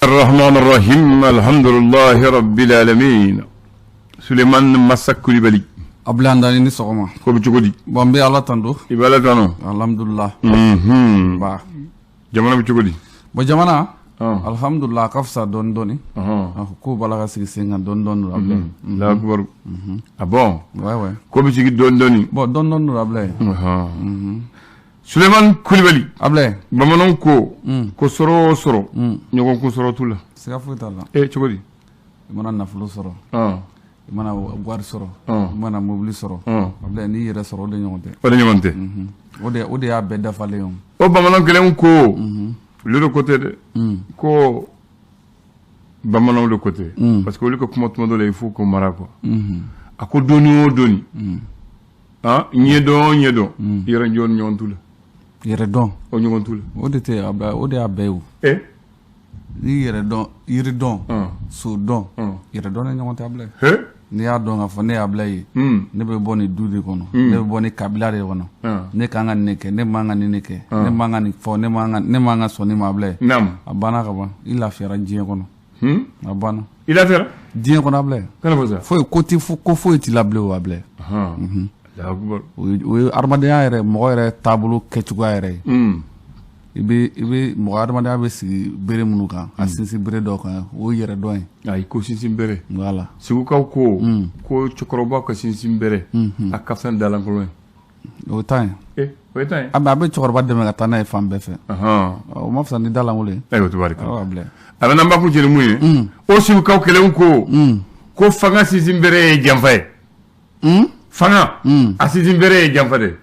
الرحمن الرحيم الحمد لله رب العالمين Suleiman Massa Kulibali. Ablaye Andani, ni sɔgɔma. Ko bɛ cogo di? Bon, n bɛ Ala tando. I bɛ Ala tanu. Alhamdulillah. Ba. Jamana bɛ cogo di? Bon, jamana, alhamdulillah, a ka fisa dɔɔni dɔɔni. Ko b'a la ka sigi sen kan dɔɔni dɔɔni, Ablaye. Allahu akbar. Ah bon? Ouais. Ko bɛ sigi dɔɔni dɔɔni. Bon, dɔɔni dɔɔni don, Ablaye. Suleiman Kulibali. Ablaye. Bamananw ko ko sɔrɔ o sɔrɔ, ɲɔgɔn kun sɔrɔ t'u la. Siga foyi t'a la. E, cogo di? I mana nafolo sɔrɔ, i mana wari sɔrɔ, i mana mobili sɔrɔ, Ablaye, n'i yɛrɛ sɔrɔ, o de ɲɔgɔn tɛ. O de ɲɔgɔn tɛ. O de y'a bɛɛ dafalen ye o. O bamanan kelenw ko, olu de ko tɛ dɛ, ko bamananw de ko tɛ, parce que olu ka kuma, tuma dɔ la, il faut k'o mara quoi. A ko doni o doni, ah, ɲɛdɔn o ɲɛdɔn, yɛrɛ jɔn ɲɔgɔn t'u la. Yɛrɛ dɔn. O ɲɔgɔn t'u la. O de tɛ, Ablaye, o de y'a bɛɛ ye o. E. N'i yɛrɛ dɔn, yiri dɔn, so dɔn, yɛrɛ dɔn ni ɲɔgɔn tɛ, Ablaye. He. N'i y'a dɔn k'a fɔ ne ye Ablaye ye, ne bɛ bɔ nin du de kɔnɔ, ne bɛ bɔ nin kabila de kɔnɔ, ne kan ka nin de kɛ, ne man ka nin de kɛ, ne man ka nin fɔ, ne man ka sɔn nin ma, Ablaye. A banna ka ban, i lafiyara diɲɛ kɔnɔ. A banna. I lafiyara. Diɲɛ kɔnɔ, Ablaye. Kana fɔ sa. Foyi ko ti ko foyi t'i la bilen o, Ablaye. Allahu akbar. O ye adamadenya yɛrɛ, mɔgɔ yɛrɛ taabolo kɛcogoya yɛrɛ ye. I bɛ mɔgɔ adamadenya bɛ sigi bere minnu kan, a sinsin bere dɔw kan, o ye yɛrɛ dɔn ye. Ayi, ko sinsin bere. Voilà. Segukaw ko ko cɛkɔrɔba ka sinsin bere, a ka fisa ni dalankolon ye. O ye tan ye. E, o ye tan ye. A bɛ cɛkɔrɔba dɛmɛ ka taa n'a ye fan bɛɛ fɛ. O ma fisa ni dalankolon ye. Ayiwa, tabarikala. Awɔ, Ablaye. A bɛ n'an b'a kun cɛ ni mun ye? O segukaw kelenw ko ko fanga sinsin bere ye janfa ye. Fanga a sinsin bere ye janfa de ye.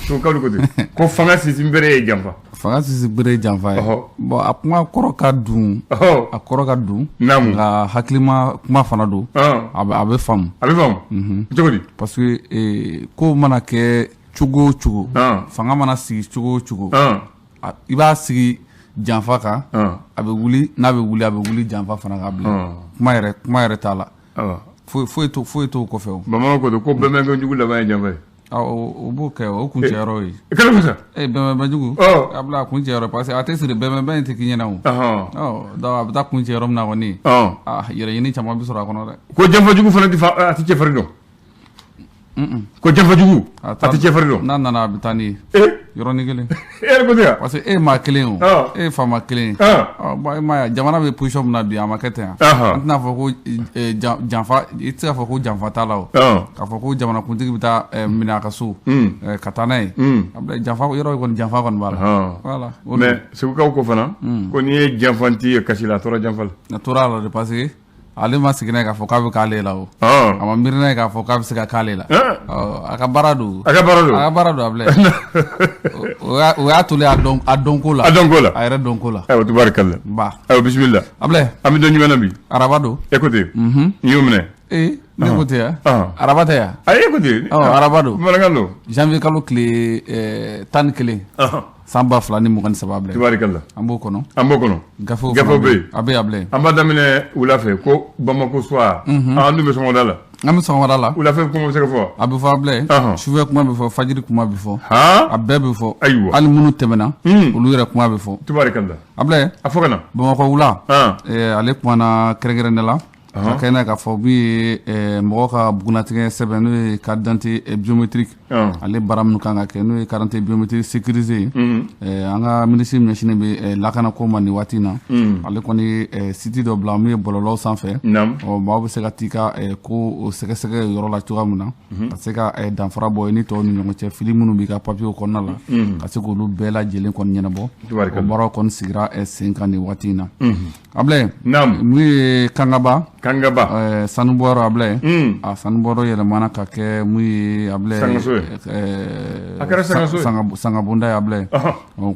Segukaw de ko ten ko fanga sinsin bere ye janfa. Fanga sinsin bere ye janfa ye. Bon, a kuma kɔrɔ ka dun. A kɔrɔ ka dun. Nka hakilima kuma fana don. A bɛ faamu. A bɛ faamu cogo di? Parce que ko mana kɛ cogo o cogo, fanga mana sigi cogo o cogo, i b'a sigi janfa kan, a bɛ wuli n'a bɛ wuli, a bɛ wuli janfa fana kan bilen. Kuma yɛrɛ t'a la. Foyi t'o kɔfɛ o. Bamananw ko ten ko bɛnbɛnkɛ jugu laban ye janfa ye. O b'o kɛ, o kuncɛyɔrɔ ye. Kɛlɛ ko sa. E, bɛnbɛnbɛnjugu. A bila a kuncɛyɔrɔ, parce que a tɛ siri bɛnbɛnbɛn in tɛ k'i ɲɛna o. Ɔ, donc a bɛ taa kuncɛ yɔrɔ min na kɔni, ah, yɛrɛ ɲini caman bɛ sɔrɔ a kɔnɔ dɛ. Ko janfajugu fana tɛ fa, a tɛ cɛfarin dɔn. Ko janfajugu a tɛ cɛfarin dɔn. N'a nana, a bɛ taa n'i ye. Yɔrɔnin kelen. E yɛrɛ ko ten wa? Parce que e ye maa kelen o. E ye faama kelen ye. Ɔ bon, e m'a ye, jamana bɛ position min na bi, a ma kɛ ten wa? An tɛna fɔ ko janfa, i tɛ se k'a fɔ ko janfa t'a la o. K'a fɔ ko jamanakuntigi bɛ taa minɛ a ka so, ka taa n'a ye. Janfa yɔrɔ kɔni, janfa kɔni b'a la. Voilà. Mais segukaw ko fana ko n'i ye janfanti ye kasi la, a tora janfa la. A tora a la de, parce que ale ma sigi n'a ye k'a fɔ k'a bɛ k'ale la o. A ma miiri n'a ye k'a fɔ k'a bɛ se ka k'ale la. A ka baara don. A ka baara don. A ka baara don, Ablaye. O y'a tolen a dɔnko la. A dɔnko la. A yɛrɛ dɔnko la. Ayiwa, tubaarikala. Ba. Ayiwa, bisimila. Ablaye. An bɛ don jumɛn na bi? Araba don. E ko ten. N y'o minɛ. Ee, ne ko ten yan. Araba tɛ yan. Ayi, e ko ten. Ɔ, araba don. Bamanankan don. Janvier kalo tile 11. San 2023, Ablaye. Tubaarikala. An b'o kɔnɔ. An b'o kɔnɔ. Gafew. Gafew bɛ yen. A bɛ yen, Ablaye. An b'a daminɛ wula fɛ ko Bamako soir. An dun bɛ sɔgɔmada la. An bɛ sɔgɔmada la. Wulafɛ kuma bɛ se ka fɔ wa? A bɛ fɔ, Ablaye. Sufɛ kuma bɛ fɔ, fajiri kuma bɛ fɔ. A bɛɛ bɛ fɔ. Ayiwa. Hali minnu tɛmɛna, olu yɛrɛ kuma bɛ fɔ. Tubaarikala. Ablaye. A fɔ ka na. Bamakɔ wula. Ale kumana kɛrɛnkɛrɛnnen la. Ka kɛ n'a ye k'a fɔ min ye mɔgɔ ka bugunnatigɛ sɛbɛn, n'o ye carte d'identité biométrique, ale baara minnu kan ka kɛ, n'o ye carte d'identité biométrique sécurisée ye, an ka minisiri min ɲɛsinnen bɛ lakanako ma nin waati in na, ale kɔni ye site dɔ bila min ye bɔlɔlɔw sanfɛ. Ɔ, maaw bɛ se ka t'i ka ko sɛgɛsɛgɛ yɔrɔ la cogoya min na, ka se ka danfara bɔ i ni tɔw ni ɲɔgɔn cɛ, fili minnu b'i ka papiyew kɔnɔna la, ka se k'olu bɛɛ lajɛlen kɔni ɲɛnabɔ. O baaraw kɔni sigira sen kan nin waati in na, Ablaye. Mun ye Kangaba? Kangaba. Sanubɔyɔrɔ, Ablaye. A sanubɔyɔrɔ yɛlɛmana ka kɛ mun ye, Ablaye? Sangaso ye. A kɛra sangaso ye. Sangabonda ye, Ablaye.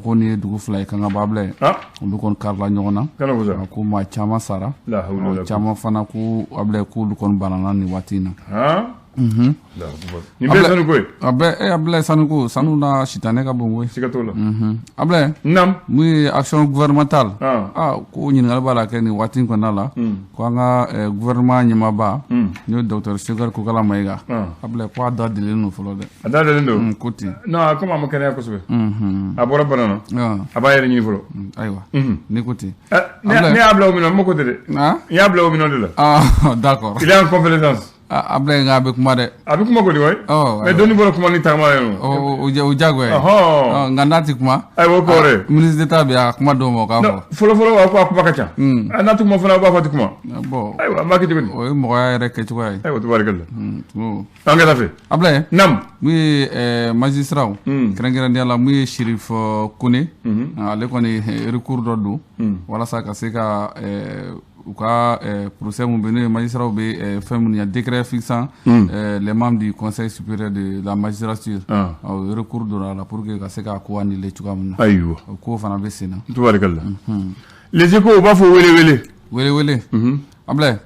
Ko nin ye dugu fila ye, Kangaba, Ablaye. Olu kɔni karila ɲɔgɔn na. Ko maa caman sara. Caman fana ko, Ablaye, k'olu kɔni banana nin waati in na. Nin bɛɛ sanuko ye. A bɛɛ Ablaye sanuko, sanu na sitanɛ ka bon koyi. Siga t'o la. Ablaye. Naam. Mun ye action gouvernementale. Ko ɲininkali b'a la kɛ nin waati in kɔnɔna la. Ko an ka gouvernement ɲɛmaaba. N'o ye docteur Choguel Kokalla Maïga. Ablaye ko a da delilen don fɔlɔ dɛ. A da delilen don. Ko ten. Non, comme a ma kɛnɛya kosɛbɛ. A bɔra bana na. A b'a yɛrɛ ɲini fɔlɔ. Ayiwa. N'i ko ten. Ne y'a bila o minɛ, n ma ko ten dɛ. N y'a bila o minɛ de la. Ah, d'accord. Il est en convalescence. Ablaye nka a bɛ kuma dɛ. A bɛ kuma kɔni wayi. Mais dɔnni bɔra kuma ni tagama ye o. O diyagoya ye. Nka n'a tɛ kuma. Ayiwa o kɔrɔ ye. Ministre d'État bɛ a kuma dɔw ma o k'a fɔ. Fɔlɔ fɔlɔ a ko a kuma ka ca. N'a tɛ kuma fana a b'a fɔ a tɛ kuma. Bon. Ayiwa an b'a kɛ cogo di. O ye mɔgɔya yɛrɛ kɛcogoya ye. Ayiwa tabarikala. An ka taa fɛ. Ablaye. Naam. Mun ye magistrat kɛrɛnkɛrɛnnenya la mun ye Chérif Kone. Ale kɔni recours dɔ don. Walasa ka se ka u ka procès mun bɛ n'o ye magistrats bɛ fɛn minnu ye décret fixant les membres du conseil supérieur de la magistrature recours donna la pour que ka se k'a ko annuler cogoya min na. Ayiwa. O ko fana bɛ sen na. Tabarikala. Les Échos u b'a fɔ wele wele. Wele wele. Ablaye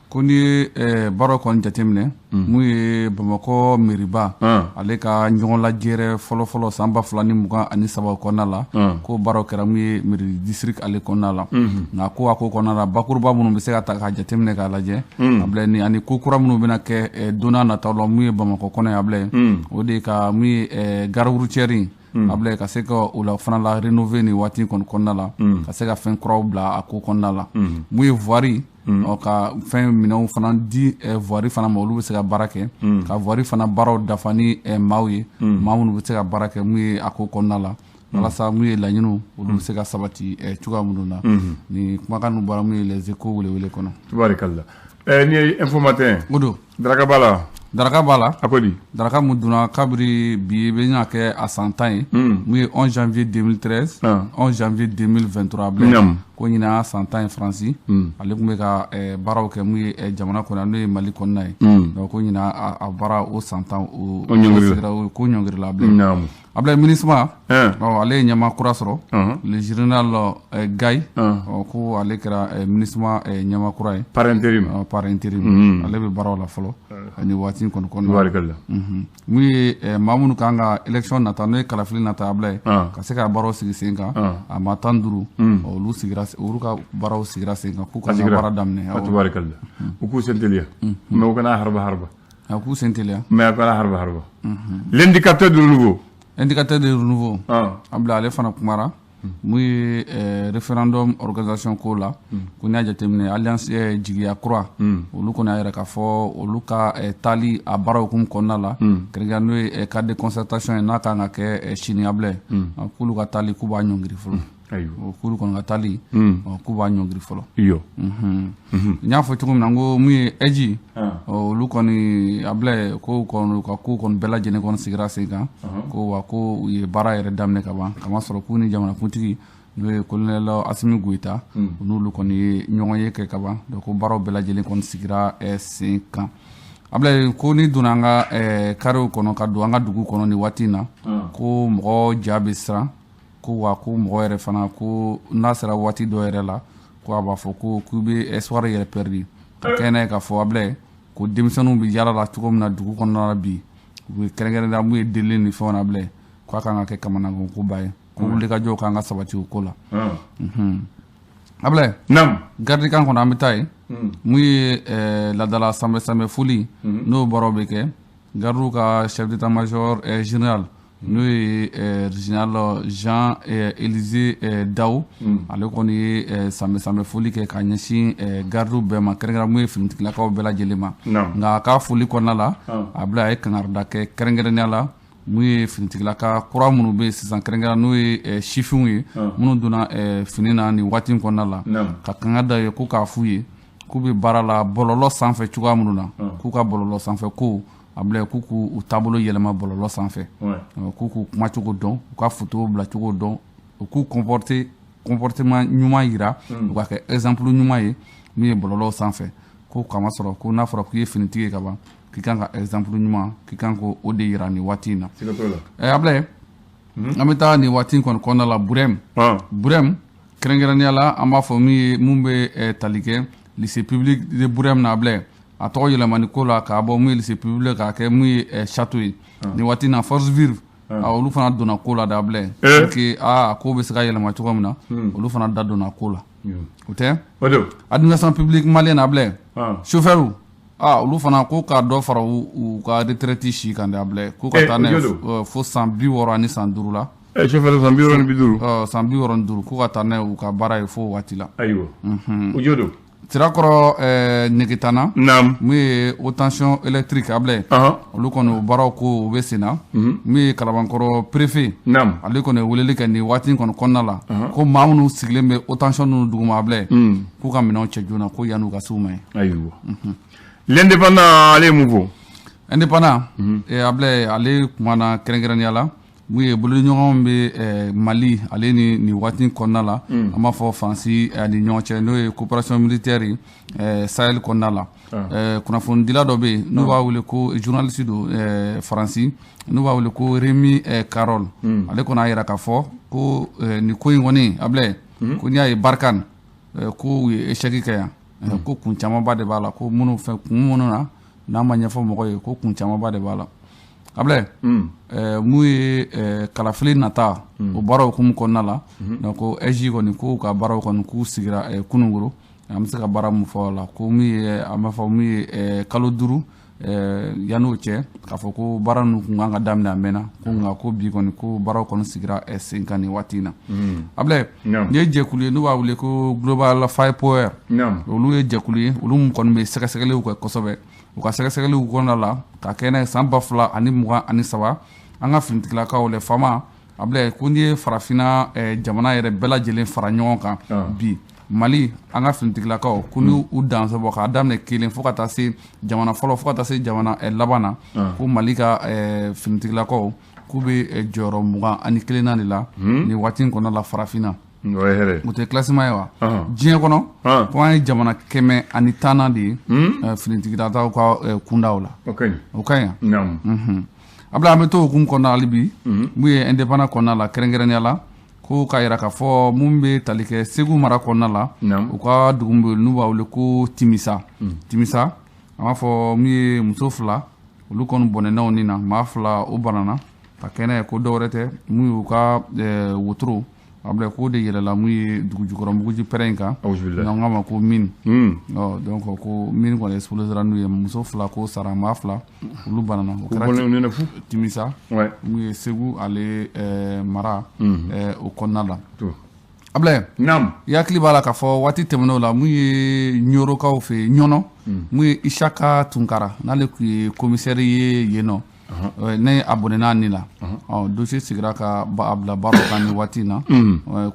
ko n'i ye baaraw kɔni jateminɛ mun ye Bamakɔ meriba ale ka ɲɔgɔn lajɛrɛ fɔlɔ-fɔlɔ san 2023 kɔnɔna la ko baaraw kɛra mun ye mairie district ale kɔnɔna la nka ko a ko kɔnɔna la bakuruba minnu bɛ se ka ta k'a jateminɛ k'a lajɛ Ablaye ni ani ko kura minnu bɛna kɛ don n'a nataw la mun ye Bamakɔ kɔnɔ ye Ablaye o de ka mun ye gare routière in Ablaye ka se ka o la fana la rénover nin waati kɔni kɔnɔna la ka se ka fɛn kuraw bila a ko kɔnɔna la mun ye voirie ka fɛn minɛnw fana di voirie fana ma olu bɛ se ka baara kɛ ka voirie fana baaraw dafa ni maaw ye maa minnu bɛ se ka baara kɛ mun ye a ko kɔnɔna la walasa mun ye laɲiniw olu bɛ se ka sabati cogoya minnu na ni kumakan ninnu bɔra mun ye Les Échos welewele kɔnɔ. Tabarikala. Ni ye Info Matin. O don. Daraka b'a la. Daraka b'a la. A ko di. Daraka mun donna kabiri bi bɛna kɛ a san 10 ye. Mun ye 11 janvier 2013. 11 janvier 2023 Ablaye. Ko ɲinan san 10 ye Faransi. Ale tun bɛ ka baaraw kɛ mun ye jamana kɔnɔ n'o ye Mali kɔnɔna ye. Donc ko ɲinan a baara o san 10 o ko ɲɔngirila Ablaye. Ablaye MINUSMA. Ale ye ɲɛmaa kura sɔrɔ. Le général Gaye. Ko ale kɛra MINUSMA ɲɛmaa kura ye. Par intérim. Par intérim. Ale bɛ baaraw la fɔlɔ. Ni waati in kɔni kɔnɔna la. Tabarikala. Mun ye maa minnu kan ka élection nata n'o ye kalafili nata Ablaye. Ka se ka baaraw sigi sen kan. A maa 15. Olu sigira olu ka baaraw sigira sen kan k'u ka baara daminɛ. Tabarikala. U k'u sen teliya. Mais u kana harba harba. A k'u sen teliya. Mais a kana harba harba. L'indicateur du renouveau. Indicateur de renouveau. Ablaye ale fana kumara. Mun ye référendum organisation ko la. Ko n'i y'a jateminɛ alliance jigiya kura. Olu kɔni y'a yira k'a fɔ olu ka taali a baara hukumu kɔnɔna la. Kɛrɛnkɛrɛn n'o ye cadre de concertation ye n'a kan ka kɛ sini Ablaye. K'olu ka taali k'u b'a ɲɔngiri fɔlɔ. Ayiwa. K'olu kɔni ka taali k'u b'a ɲɔngiri fɔlɔ. Iyo. N y'a fɔ cogo min na n ko mun ye ɛji olu kɔni Ablaye ko kɔni u ka ko kɔni bɛɛ lajɛlen kɔni sigira sen kan. Ko wa ko u ye baara yɛrɛ daminɛ ka ban kamasɔrɔ k'u ni jamanakuntigi n'o ye colonel Assimi Goïta u n'olu kɔni ye ɲɔgɔn ye kɛ ka ban donc ko baaraw bɛɛ lajɛlen kɔni sigira sen kan. Ablaye ko ni donna an ka karew kɔnɔ ka don an ka dugu kɔnɔ nin waati in na ko mɔgɔ ja bɛ siran. Ko wa ko mɔgɔ yɛrɛ fana ko n'a sera waati dɔ yɛrɛ la ko a b'a fɔ ko k'u bɛ espoir yɛrɛ perdu ka kɛ n'a ye k'a fɔ Ablaye ko denmisɛnninw bɛ yaala la cogo min na dugu kɔnɔna la bi u bɛ kɛrɛnkɛrɛnnenya mun ye delili ni fɛnw na Ablaye k'a kan ka kɛ kamanagankoba ye ko wulikajɔw kan ka sabati o ko la. Ablaye. Naam. Gardikan kɔnɔ an bɛ taa yen. Mun ye laadala sanbɛ sanbɛ foli n'o baaraw bɛ kɛ gardiw ka chef d'état-major général n'o ye général Jean Élisée Dao ale kɔni ye sanbɛ sanbɛ foli kɛ ka ɲɛsin gardiw bɛɛ ma kɛrɛnkɛrɛn mun ye finitigilakaw bɛɛ lajɛlen ma nka a ka foli kɔnɔna la Ablaye a ye kangarida kɛ kɛrɛnkɛrɛnnenya la mun ye finitigilaka kura minnu bɛ yen sisan kɛrɛnkɛrɛn n'o ye sifinw ye minnu donna fini na nin waati in kɔnɔna la ka kanga da ye ko k'a f'u ye k'u bɛ baara la bɔlɔlɔ sanfɛ cogoya minnu na k'u ka bɔlɔlɔ sanfɛ ko Ablaye k'u k'u taabolo yɛlɛma bɔlɔlɔ sanfɛ k'u k'u kumacogo dɔn u ka photo bilacogo dɔn u k'u comportement ɲuman yira u ka kɛ exemple ɲuman ye min ye bɔlɔlɔ sanfɛ ko kamasɔrɔ ko n'a fɔra k'i ye finitigi ye ka ban k'i kan ka exemple ɲuman k'i kan k'o de yira nin waati in na. Ablaye an bɛ taa nin waati in kɔni kɔnɔna la Burɛm Burɛm kɛrɛnkɛrɛnnenya la an b'a fɔ min ye mun bɛ tali kɛ lycée public de Burɛm na Ablaye. A tɔgɔ yɛlɛmani ko la k'a bɔ mun ye lycée public k'a kɛ mun ye château ye. Nin waati na, force vive, olu fana donna ko la da Ablaye, pour que a ko bɛ se ka yɛlɛma cogo min na, olu fana da donna ko la. O tɛ administration publique malienne, Ablaye, chauffeur, olu fana ko ka dɔ fara u ka retraite si kan dɛ, Ablaye, ko ka taa n'a ye fo san 65 la. Chauffeur san 65? San 65, ko ka taa n'a ye u ka baara ye fo waati la. Ayiwa, o jo don. Sirakɔrɔ Negetana, mun ye haute tension électrique, Ablaye, olu kɔni o baaraw ko u bɛ sen na. Mun ye Kalabankɔrɔ préfet, ale kɔni ye weleli kɛ nin waati in kɔni kɔnɔna la, ko maa minnu sigilen bɛ haute tension ninnu duguma, Ablaye, k'u ka minɛnw cɛ joona, ko yan'u ka s'u ma yen. Ayiwa, L'Indépendant, ale ye mun fɔ? Indépendant, Ablaye, ale kumana kɛrɛnkɛrɛnnenya la mun ye bolodiɲɔgɔnw bɛ Mali ale ni nin waati kɔnɔna la, an b'a fɔ Faransi ani ɲɔgɔn cɛ, n'o ye coopération militaire ye Sahel kɔnɔna la. Kunnafonidila dɔ bɛ yen n'u b'a wele ko journaliste don Faransi, n'u b'a wele ko Rémi Carole, ale kɔni y'a jira k'a fɔ ko nin ko in kɔni, Ablaye, ko n'i y'a ye Barkhane ko u ye échec kɛ yan, ko kun camanba de b'a la, ko minnu fɛn kun minnu na n'a ma ɲɛfɔ mɔgɔ ye, ko kun camanba de b'a la. Ablaye, mun ye kalafili nata o baaraw hukumu kɔnɔna la, donc ko AIGE kɔni k'u ka baaraw kɔni k'u sigira kunungoro. An bɛ se ka baara mun fɔ a la, ko min ye an b'a fɔ min ye kalo 5 yann'o cɛ, k'a fɔ ko baara ninnu kun kan ka daminɛ a mɛnna, ko nka ko bi kɔni ko baaraw kɔni sigira sen kan nin waati in na. Ablaye, nin ye jɛkulu ye n'u b'a wele ko Global Firepower. Olu ye jɛkulu ye, olu mun kɔni bɛ sɛgɛsɛgɛliw kɛ kosɛbɛ. U ka sɛgɛsɛgɛliw kɔnɔna la ka kɛ n'a ye san 2023, an ka finitigilakaw le FAMa, Ablaye, ko n'i ye farafinna jamana yɛrɛ bɛɛ lajɛlen fara ɲɔgɔn kan bi, Mali an ka finitigilakaw ko n'u u dansɛ bɔ k'a daminɛ kelen fo ka taa se jamana fɔlɔ fo ka taa se jamana laban na, ko Mali ka finitigilakaw k'u bɛ jɔyɔrɔ 21nan de la nin waati in kɔnɔna la farafinna. O tɛ classement ye wa? Diɲɛ kɔnɔ, ko an ye jamana 110nan de ye finitigilakaw ka kundaw la. O ka ɲi. O ka ɲi. Ablaye, an bɛ to hukumu kɔnɔna hali bi, mun ye Indépendant kɔnɔna la, kɛrɛnkɛrɛnnenya la, ko k'a yira k'a fɔ mun bɛ tali kɛ Segu mara kɔnɔna la, u ka dugu bɛ n'u b'a wele ko Timisa. Timisa, an b'a fɔ mun ye muso 2, olu kɔni bɔnɛnaw ni na, maa 2 o banana ka kɛ n'a ye, ko dɔwɛrɛ tɛ, mun y'u ka wotoro, Ablaye, k'o de yɛlɛla mun ye dugu jukɔrɔ muguji pɛrɛn in kan, n'an k'a ma ko mine. Donc ko mine kɔni explosera n'u ye, muso 2 ko sara, maa 2 olu banana. O kɛra Timisa, mun ye Segu ale mara o kɔnɔna la. Ablaye, i hakili b'a la k'a fɔ waati tɛmɛnenw la, mun ye Ɲorokaw fɛ yen Ɲɔnɔ, mun ye Isaka Tunkara, n'ale tun ye commissaire ye yen nɔ, ne a bɔnɛna ni la, dossier sigira ka a bila baaraw kan nin waati in na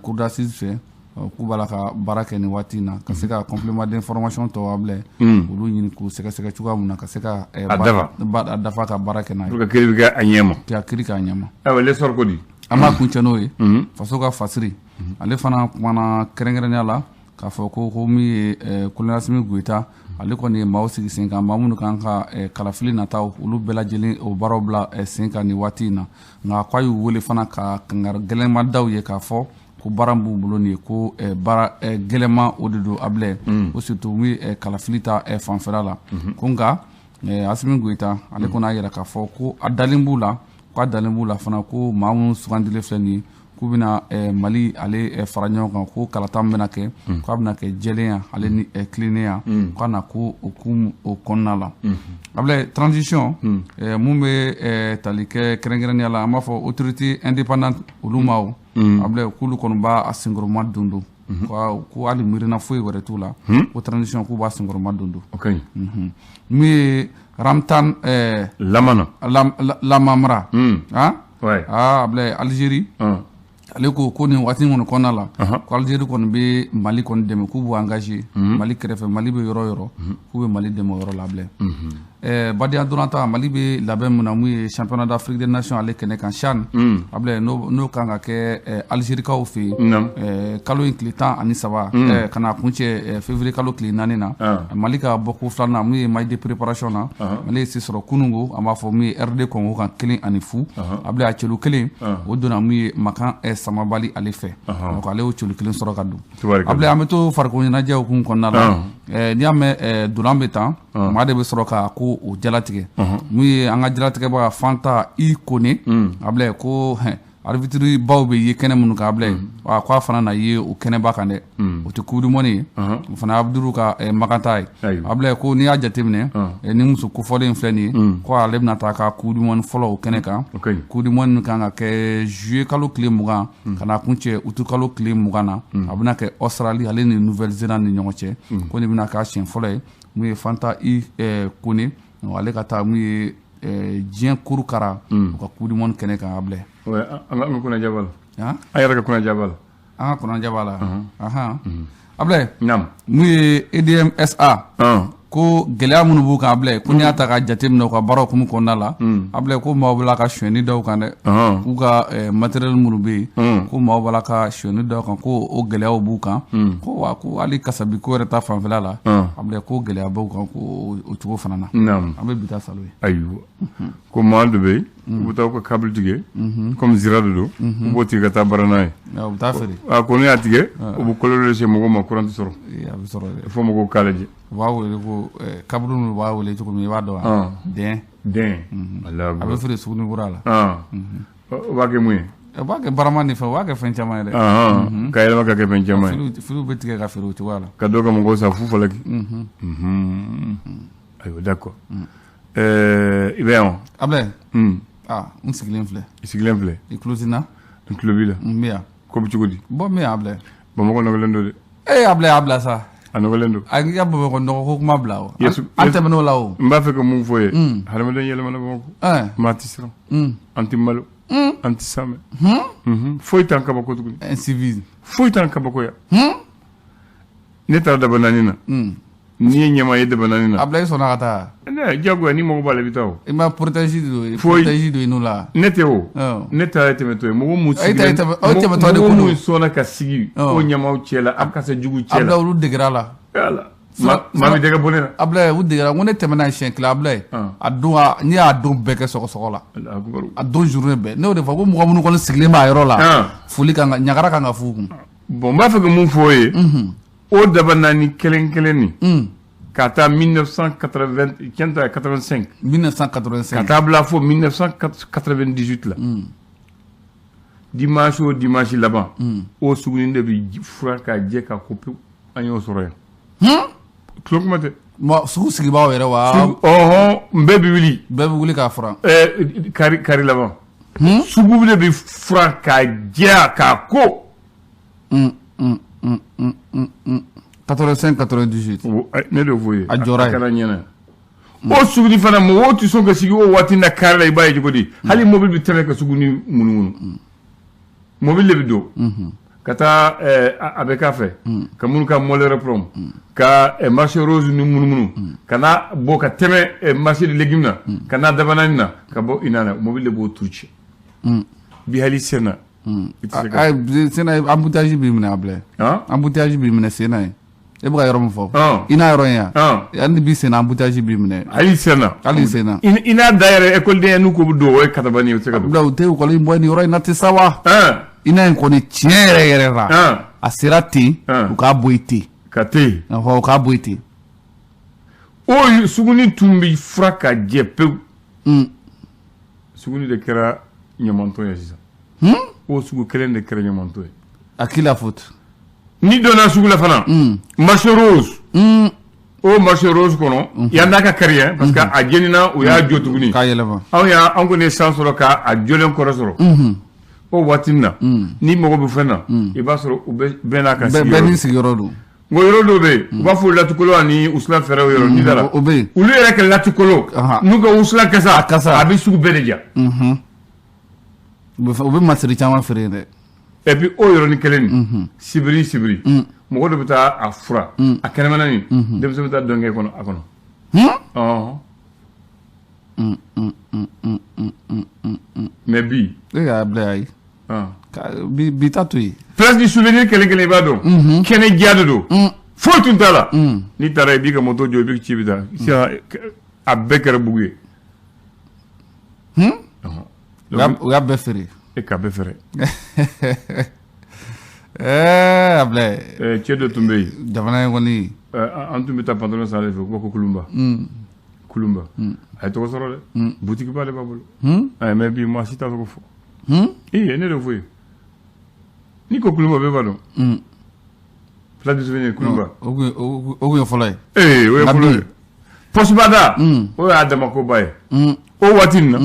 cour d'assises fɛ, k'u b'a la ka baara kɛ nin waati in na ka se ka complément d'information tɔw, Ablaye, olu ɲini k'u sɛgɛsɛgɛ cogoya min na ka se ka a dafa ka baara kɛ n'a ye. Pour que kiiri bɛ kɛ a ɲɛ ma. Ka kiiri kɛ a ɲɛ ma. Ayiwa, L'Essor ko di? An b'a kuncɛ n'o ye. Faso ka fasiri, ale fana kumana kɛrɛnkɛrɛnnenya la k'a fɔ ko min ye colonel Assimi Goïta, ale kɔni ye maaw sigi sen kan, maa minnu kan ka kalafili nataw olu bɛɛ lajɛlen o baaraw bila sen kan nin waati in na. Nka k'a y'u wele fana ka kangari gɛlɛnma daw ye k'a fɔ ko baara b'u bolo nin ye, ko baara gɛlɛnma o de don, Ablaye, ko surtout min ye kalafili ta fanfɛla la. Ko nka Assimi Goïta, ale kɔni y'a yira k'a fɔ ko a dalen b'u la, k'a dalen b'u la fana, ko maa minnu sugandilen filɛ nin ye, k'u bɛna Mali ale fara ɲɔgɔn kan, ko kalata min bɛna kɛ, k'a bɛna kɛ jɛlenya ale ni tilennenya, k'a na ko o kun o kɔnɔna la. Ablaye, transition mun bɛ tali kɛ kɛrɛnkɛrɛnnenya la, an b'a fɔ autorité indépendante olu ma o, Ablaye, k'olu kɔni b'a senkɔrɔma don don, ko hali miirina foyi wɛrɛ t'u la, ko transition k'u b'a senkɔrɔma don don. Mun ye Ramtan Lamana Lamamra, Ablaye, Algérie, ale ko nin waati kɔni kɔnɔna la, ko Algérie kɔni bɛ Mali kɔni dɛmɛ, k'u b'u engagé Mali kɛrɛfɛ, Mali bɛ yɔrɔ yɔrɔ, k'u bɛ Mali dɛmɛ o yɔrɔ la. Ablaye, badenya dɔrɔn Mali bɛ labɛn mun na, mun ye championnat d'Afrique des nations ale kɛnɛ kan CHAN, Ablaye, n'o kan ka kɛ Algérikaw fɛ yen kalo in tile 13 ka na kuncɛ février kalo tile 4 na. Mali ka bɔko filanan, mun ye match de préparation na, Mali ye se sɔrɔ kunungo, an b'a fɔ mun ye RD Congo kan 1-0. Ablaye, a cɛlu kelen o donna mun ye Makan Samabali ale fɛ. Donc ale y'o celu kelen sɔrɔ ka don. Ablaye, an bɛ to farikolo ɲɛnajɛ hukumu kɔnɔna la. N'i y'a mɛn dolan bɛ tan, maa de bɛ sɔrɔ ka ko o jalatigɛ. Mun ye an ka jalatigɛbaga Fanta I Kone, Ablaye, ko arbitre baw bɛ ye kɛnɛ minnu kan, Ablaye, wa k'a fana na ye o kɛnɛba kan dɛ. O tɛ coupe du monde ye, o fana ye Abduru ka Maganta ye. Ablaye, ko n'i y'a jateminɛ, ni muso kofɔlen filɛ nin ye, ko ale bɛna taa ka coupe du monde fɔlɔ o kɛnɛ kan. Coupe du monde min kan ka kɛ juillet kalo tile 20 ka na kuncɛ août kalo tile 20 na, a bɛna kɛ Australie ale ni Nouvelle-Zélande ni ɲɔgɔn cɛ. Ko nin bɛna k'a siɲɛ fɔlɔ ye. Mun ye Fanta I Kone, ale ka taa mun ye diɲɛ kurukara u ka coupe du monde kɛnɛ kan, Ablaye. An ka kunnaja b'a la. An yɛrɛ ka kunnaja b'a la. An ka kunnaja b'a la. Ablaye. Naam. Mun ye EDMSA, ko gɛlɛya minnu b'u kan, Ablaye, ko n'i y'a ta ka jateminɛ u ka baara hukumu kɔnɔna la, Ablaye, ko maaw b'a la ka sonyɛni da u kan dɛ. K'u ka matériel minnu bɛ yen, ko maaw b'a la ka sonyɛni da u kan, ko o gɛlɛyaw b'u kan. Ko wa ko hali kasabi ko yɛrɛ ta fanfɛla la, Ablaye, ko gɛlɛya b'u kan ko o cogo fana na. An bɛ bi ta salo ye. Ayiwa, ko maa dɔ bɛ yen, u bɛ taa u ka câble tigɛ comme zira de don, u b'o tigɛ ka taa baara n'a ye. U bɛ taa feere. A ko n'u y'a tigɛ, u bɛ kɔlɔlɔ lase mɔgɔw ma, courant tɛ sɔrɔ. A bɛ sɔrɔ dɛ. Fo mɔgɔw k'a lajɛ. U b'a wele ko câble ninnu, u b'a wele cogo min, i b'a dɔn wa? Dɛn. Dɛn. A bɛ feere sugunikura la. U b'a kɛ mun ye? U b'a kɛ barama ni fɛn, u b'a kɛ fɛn caman ye dɛ. Ka yɛlɛma ka kɛ fɛn caman ye. Filiw bɛ tigɛ ka feere o cogoya la. Ka dɔ ka mɔgɔw sa fu falaki. Ayiwa, d'accord. I bɛ yan wa? Ablaye. N sigilen filɛ. I sigilen filɛ. I tulo tɛ n na? N tulo b'i la. N bɛ yan. Ko bɛ cogo di? Bon, n bɛ yan, Ablaye. Bamakɔ nɔgɔlen don dɛ. Ee Ablaye, a bila sa. A nɔgɔlen don. A ka Bamakɔ nɔgɔ ko kuma bila o. An tɛmɛn'o la o. N b'a fɛ ka mun fɔ ye. Hadamaden yɛlɛmana Bamakɔ. Maa tɛ siran. An tɛ malo. An tɛ samɛ. Foyi t'an kabako tuguni. Incivisme. Foyi t'an kabako yan. Ne taara Dabanani na. N'i ye ɲama ye Dabanani na. Ablaye, sɔnna ka taa. Ne diyagoya, ni mɔgɔ b'a la, i bɛ taa o. I ma protège don, protège don i n'o la. Ne tɛ o. Ne ta ye tɛmɛtɔ ye. Mɔgɔ mun sigilen, mɔgɔ mun sɔnna ka sigi o ɲamaw cɛ la, a kasa jugu cɛ la. Ablaye, olu degera la. Ala. Maa bɛ dɛgɛ bɔ ne la. Ablaye, u degera. N ko ne tɛmɛna siɲɛ kelen, Ablaye. A don, ne y'a don bɛɛ kɛ sɔgɔsɔgɔ la. A don journée bɛɛ. Ne y'o de fɔ ko mɔgɔ minnu kɔni sigilen b'a yɔrɔ la. Foli kan ka ɲagara kan ka f'u kun. Bon, n b'a fɛ ka mun fɔ o ye. O Dabanani kelen kelen nin. Ka taa 1980, tiɲɛ tɛ, 85. 1985. Ka taa bila fo 1998 la. Dimanche o dimanche laban. O sugunin de bɛ furan ka jɛ ka ko pewu, an y'o sɔrɔ yan. Tulo kuma tɛ. Sugu sigibaaw yɛrɛ wa? Ɔhɔn, bɛɛ bɛ wuli. Bɛɛ bɛ wuli k'a furan. Kari laban. Sugu de bɛ furan ka jɛ k'a ko. 85 98. Ne de f'o ye. A jɔra yen. A kɛra ɲɛna. O suguni fana, mɔgɔw tɛ sɔn ka sigi o waati na kari la, i b'a ye cogo di? Hali mobili bɛ tɛmɛ ka suguni munumunu. Mobili de bɛ don. Ka taa a bɛ k'a fɛ. Ka minnu ka mɔlɛrɛ pɔrɔmu. Ka marché rose ni munumunu. Ka na bɔ ka tɛmɛ marché de légumes na. Ka na Dabanani na. Ka bɔ ina na. Mobili de b'o turu ci. Bi hali sen na. Sen na, embouteillage b'i minɛ, Ablaye. Embouteillage b'i minɛ sen na yen. E bɛ ka yɔrɔ min fɔ, i n'a yɔrɔ in yan, hali bi sen na, embouteillage b'i minɛ. Hali sen na. Hali sen na. I n'a da yɛrɛ, école n'u ko bɛ don, o ye katabani ye, u tɛ se ka don. Ablaye, u tɛ école bɔ nin yɔrɔ in na ten sa wa? I n'a in kɔni, tiɲɛ yɛrɛ yɛrɛ la, a sera ten, u k'a bɔ yen ten. Ka ten. U k'a bɔ yen ten. O suguni tun bɛ fura ka jɛ pewu. Suguni de kɛra ɲamantɔn ye sisan. O sugu kelen de kɛra ɲamantɔn ye. À qui la faute? Ni donna sugu la fana, marché rose, o marché rose kɔnɔ yan n'a ka kari ye, parce que a jenina, u y'a jɔ tuguni. K'a yɛlɛma. Anw y'a, an kɔni ye san sɔrɔ k'a jɔlen kɔrɔ sɔrɔ. O waati na, ni mago bɛ fɛn na, i b'a sɔrɔ u bɛɛ n'a ka sigiyɔrɔ. Bɛɛ n'i sigiyɔrɔ don. N ko yɔrɔ dɔw bɛ yen, u b'a fɔ latikolo ani wusulan fɛrɛw yɔrɔ n'i taara. O bɛ yen. Olu yɛrɛ kɛ latikolo n'u ka wusulan kasa, a bɛ sugu bɛɛ de ja. U bɛ masiri caman feere yen dɛ. Et puis o yɔrɔnin kelen nin, sibiri sibiri, mɔgɔ dɔ bɛ taa a fura a kɛnɛmana nin, denmisɛn bɛ taa dɔn kɛ kɔnɔ a kɔnɔ. Mais bi. E y'a bila ayi. Bi ta to yen. Place du souvenir kelen kelen, i b'a dɔn. Kɛnɛ diya de don. Foyi tun t'a la. N'i taara, i b'i ka moto jɔ, i b'i ci, i bɛ taa. Sisan a bɛɛ kɛra bugu ye. U y'a bɛɛ feere. E k'a bɛɛ fɛrɛ. Ablaye. Cɛ dɔ tun bɛ yen. Jamana in kɔni. An tun bɛ taa pantalon san ale fɛ, u b'a ko Kulumba. Kulumba. A ye tɔgɔ sɔrɔ dɛ. Boutique ba de b'a bolo. Mais bi maa si t'a tɔgɔ fɔ. Ee, ne de fɔ ye. N'i ko Kulumba, bɛɛ b'a dɔn. Place du Souvenir, Kulumba. O kun ye fɔlɔ ye. Ee, o ye fɔlɔ ye. Poste bada. O y'a dama koba ye. O waati nin na.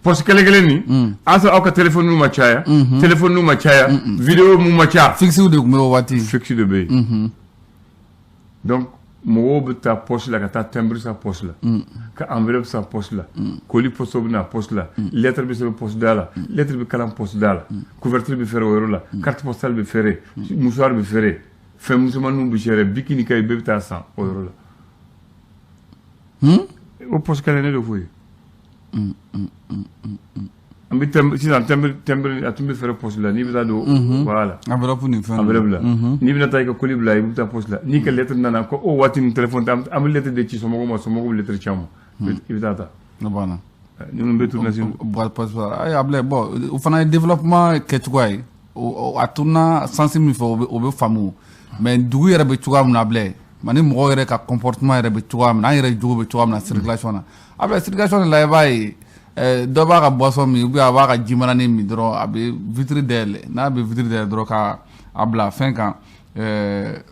Poste kelen kelen nin. A sɔrɔ aw ka téléphone ma caya. Téléphone ma caya. Vidéo mu ma ca. Fixe de tun bɛ o waati. Fixe de bɛ yen. Donc mɔgɔw bɛ taa poste la ka taa timbre san poste la. Ka enveloppe san poste la. Colis poste bɛ na poste la. Lettre bɛ sɛbɛn poste da la. Lettre bɛ kalan poste da la. Couverture bɛ feere o yɔrɔ la. Carte postale bɛ feere. Mouchoir bɛ feere. Fɛn misɛnmaninw bɛ feere. Bic ni cahier bɛɛ bɛ taa san o yɔrɔ la. O poste kelen ne de f'o ye. An bɛ sisan timbre a tun bɛ feere poste la, n'i bɛ taa don, voilà. Enveloppe ni fɛn. Enveloppe la. N'i bɛna taa i ka colis bila, i bɛ taa poste la. N'i ka lettre nana ko o waati ni téléphone tɛ, an bɛ lettre de ci somɔgɔw ma, somɔgɔw bɛ lettre ci an ma. I bɛ taa ta. O banna. Ninnu bɛɛ tourner sisan. Poste la. Ayi Ablaye, bon, o fana ye développement kɛcogoya ye. A tourna sens min fɛ, o bɛ faamu. Mais dugu yɛrɛ bɛ cogoya min na, Ablaye, ani mɔgɔw yɛrɛ ka comportement yɛrɛ bɛ cogoya min na, an yɛrɛ jogo bɛ cogoya min na circulation na. Ablaye, circulation de la, i b'a ye dɔ b'a ka boisson min ou bien a b'a ka ji mananin min dɔrɔn, a bɛ vitre dayɛlɛ, n'a bɛ vitre dayɛlɛ dɔrɔn ka a bila fɛn kan. E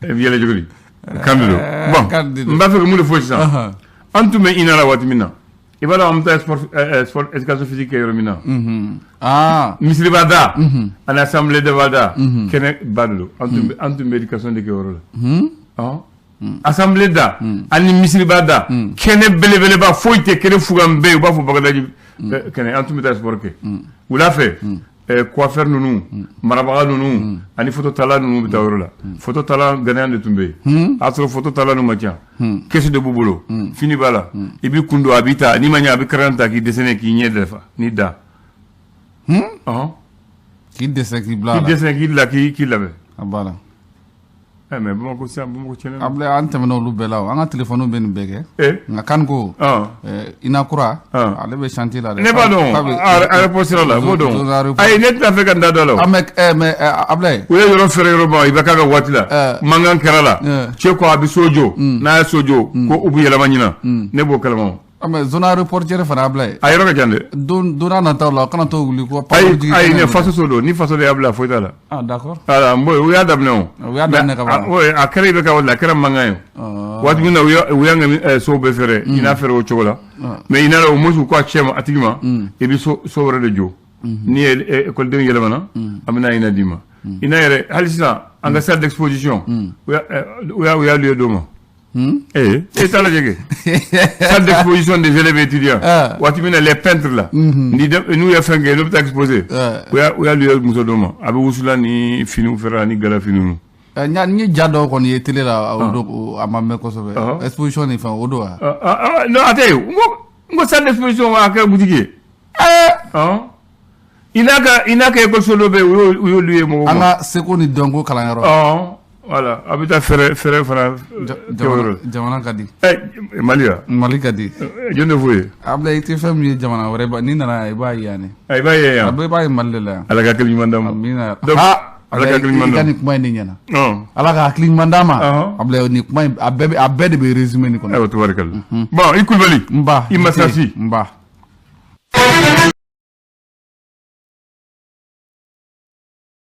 bɛ yɛlɛ cogo di? Kan de don. Bon, n b'a fɛ ka mun de fɔ sisan? An tun bɛ INA la waati min na, i b'a dɔn an bɛ taa sport éducation physique kɛ yɔrɔ min na. Misiriba da ani assemblée de da, kɛnɛ ba de don. An tun bɛ éducation de kɛ yɔrɔ la. Assemblée da ani misiriba da, kɛnɛ belebeleba foyi tɛ, kɛnɛ fugan bɛ yen, u b'a fɔ Bagadaji kɛnɛ. An tun bɛ taa sport kɛ wula fɛ. Coiffeur ninnu, marabaga ninnu ani photo tala ninnu bɛ taa yɔrɔ la. Photo tala gɛnɛya de tun bɛ yen. A sɔrɔ photo tala ninnu ma ca. Kɛsu de b'u bolo, fini b'a la, i b'i kun don, a b'i ta, n'i ma ɲɛ, a bɛ crayon ta k'i dessiner k'i ɲɛ dafa n'i da. K'i dessiner k'i bila a la. K'i dessiner k'i la k'i labɛn. A banna. Mais Bamakɔ sisan, Bamakɔ tiɲɛna. Ablaye, an tɛmɛna olu bɛɛ la o. An ka téléphone bɛ nin bɛɛ kɛ. Nka kan ko. INA kura. Ale bɛ chantier la dɛ. Ne b'a dɔn aéroport sira la, n b'o dɔn. Ayi, ne tɛna fɛ ka n da don a la o. Ah mais Ablaye. U ye yɔrɔ feere yɔrɔ ma, i bɛ k'a ka waati la. Mankan kɛra la. Cɛ ko a bɛ so jɔ. N'a ye so jɔ, ko u bɛ yɛlɛma ɲina. Ne b'o kalama o. Mais zone aéroportuaire fana, Ablaye. A yɔrɔ ka jan dɛ. Don n'a nataw la, kana t'o wuli ko. Ayi, ne faso so don, ni faso de y'a bila, foyi t'a la. Ah d'accord. Voilà, bon, u y'a daminɛ o. U y'a daminɛ ka ban. Oui, a kɛra i bɛ ka o la, a kɛra mankan ye. Waati min na u y'an ka sow bɛɛ feere, i n'a feere o cogo la. Mais i n'a au moins u ko a cɛ ma, a tigi ma, i bɛ so wɛrɛ de jɔ. N'i ye école yɛlɛmana, an bɛna INA d'i ma. INA yɛrɛ hali sisan, an ka salle d'exposition, u y'a loué d'o ma. Eh, e t'a lajɛ kɛ. Salle d'exposition des élèves étudiants. Waati min na les peintres là. Ni n'u ye fɛn kɛ, n'u bɛ taa exposer. U y'a loué muso dɔ ma. A bɛ wusulan ni finiw feere ani gala finiw. N ye ja dɔw kɔni ye télé la, o don a ma mɛn kosɛbɛ. Exposition ni fɛn, o don wa? Non, a tɛ yen. N ko salle d'exposition a kɛra boutique ye. I n'a ka école so dɔ bɛ yen, u y'o loué mɔgɔw ma. An ka seko ni dɔnko kalanyɔrɔ. Voilà, a bɛ taa fɛrɛ fana. Jamana ka di. Mali wa? Mali ka di. Jɔn de f'o ye? Ablaye, i tɛ fɛn min ye jamana wɛrɛ ba, n'i nana i b'a ye yan de. I b'a ye yan. A bɛɛ b'a ye Mali de la yan. Ala ka hakili ɲuman d'an ma. Amiina. Donc Ala ka hakili ɲuman d'an ma. I ka nin kuma in de ɲɛna. Ala ka hakili ɲuman d'an ma. Ablaye, nin kuma in a bɛɛ de bɛ résumé nin kɔnɔ. Ayiwa, tabarikala. Bon, i Kulubali. N ba. I Masasi. N ba.